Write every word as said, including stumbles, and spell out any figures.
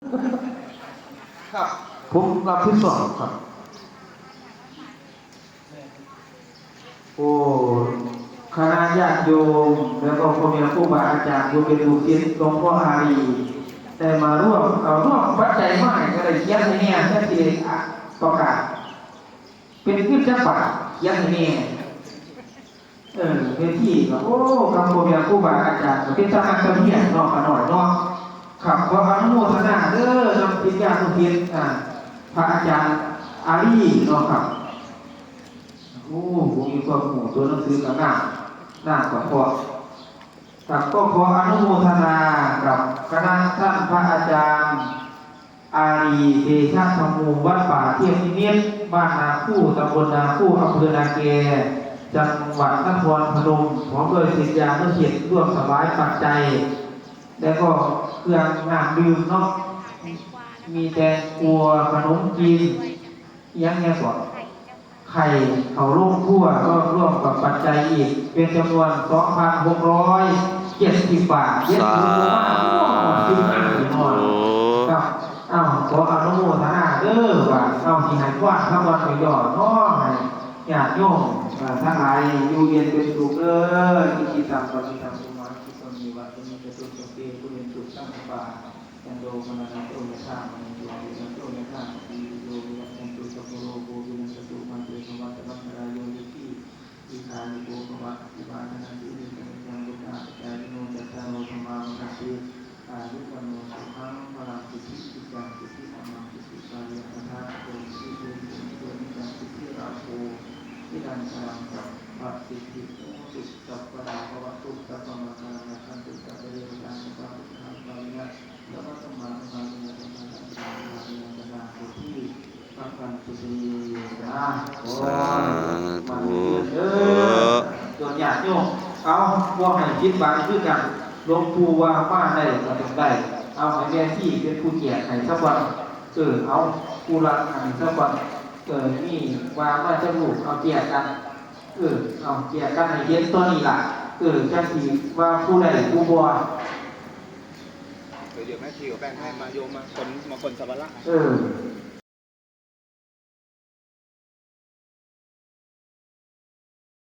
ครับ ผมรับผิดชอบครับ โอ้ คณะญาติโยม แล้วก็พ่อแม่ครูบาอาจารย์ผู้เป็นลูกศิษย์หลวงพ่ออารีย์ ได้มาร่วม เอาร่วมปัจจัยมาให้ก็ได้เขียนให้แน่ จั่งสิได้ อ่ะ ประกาศ เป็นเงินจักบาท เขียนให้แน่ เออ เวทีก็ โอ้ ครับ พ่อแม่ครูบาอาจารย์ก็เป็นตาฮักตาเพียงเนาะ ป้าน้อยเนาะ ครับ ขออนุโมทนาเด้อ นำศิษยานุศิษย์ อ่า พระอาจารย์อารีย์เนาะครับ โอ้ ผมมีความรู้ตัวหนังสือก็งาม งามก็เพราะ ครับ ก็ขออนุโมทนากับคณะท่านพระอาจารย์ อารีย์ เตชะธัมโม วัดป่าเทพนิมิตร บ้านนาคู่ ตำบลนาคู่ อำเภอนาแก จังหวัดนครพนม พร้อมด้วยศิษยานุศิษย์ร่วมถวายปัจจัย และก็เครื่องน้ำดื่มเนาะ มีแตงกัว ขนมจีน อิหยังแน่ก่อน ไข่ เข้าโรงครัว ก็ร่วมกับปัจจัยอีก เป็นจำนวน สองพันหกร้อยเจ็ดสิบ บาท เจ็ดสิบ บาท สาธุ โอ้ สิบห้า พี่น้อง ครับ เอ้า ขออนุโมทนาเด้อ ว่า เอ้า สิให้พรทั้งวันไปยอดเนาะ ให้ญาติโยม เอ่อ ทั้งหลายอยู่เย็นเป็นสุขเด้อ อิจิตัง ปะฏิตัง ตุมหัง คิปะเม วะสะมิจฉตุ สัพเพ ปุเรนตุ สังกปปา จันโท ปะนะระโส ยะถา มะณี โชติระโส ยะถา สัพพีติโย วิวัชชันตุ สัพพะโรโค วินัสสะตุ มาเต ภวัตวันตะรายโย สุขี ทีฆายุโกภวะ อภิวาทะนะสีลิสสะนิจจัง วุฑฒาปะจายิโน จัตตาโร ธัมมา วัฑฒันติ อายุ วัณโณ สุขัง พลัง สิทธิ กิจจัง สิทธิ ธรรมัง สิทธิ จาริยัง ตถาคโต สิทธิ เต สิทธิ นิจัง สิทธิ ราโภ นิรันตะรัง สัพพะสิทธิ โหตุ สัพพะดา ภะวะตุ สัพพะมังคะลัง รักขันตุ สัพพะเทวะตา สัพพะพุทธานุภาเวนะ สัพพะธัมมานุภาเวนะ สัพพะสังฆานุภาเวนะ ตถาคต สัพพันตุเต นะ โอ้ สาธุ เด้อ ส่วนญาติโยม เอา บ่ให้ผิดหวังคือกัน หลวงปู่ว่ามาได้ก็ต้องได้ เอาให้แม่ชีเป็นผู้แจกให้ซะก่อน เออ เอา ผู้ละอันซะก่อน เออ นี่ว่ามาจักลูก เอาแจกกัน เออ เอาแจกกันให้เห็นตอนนี้ล่ะ เออ จั่งสิว่าผู้ใดผู้บ่ เดี๋ยวแม่ชีกับแป้งให้มาโยมมาขน มาขนสัมภาระ เออ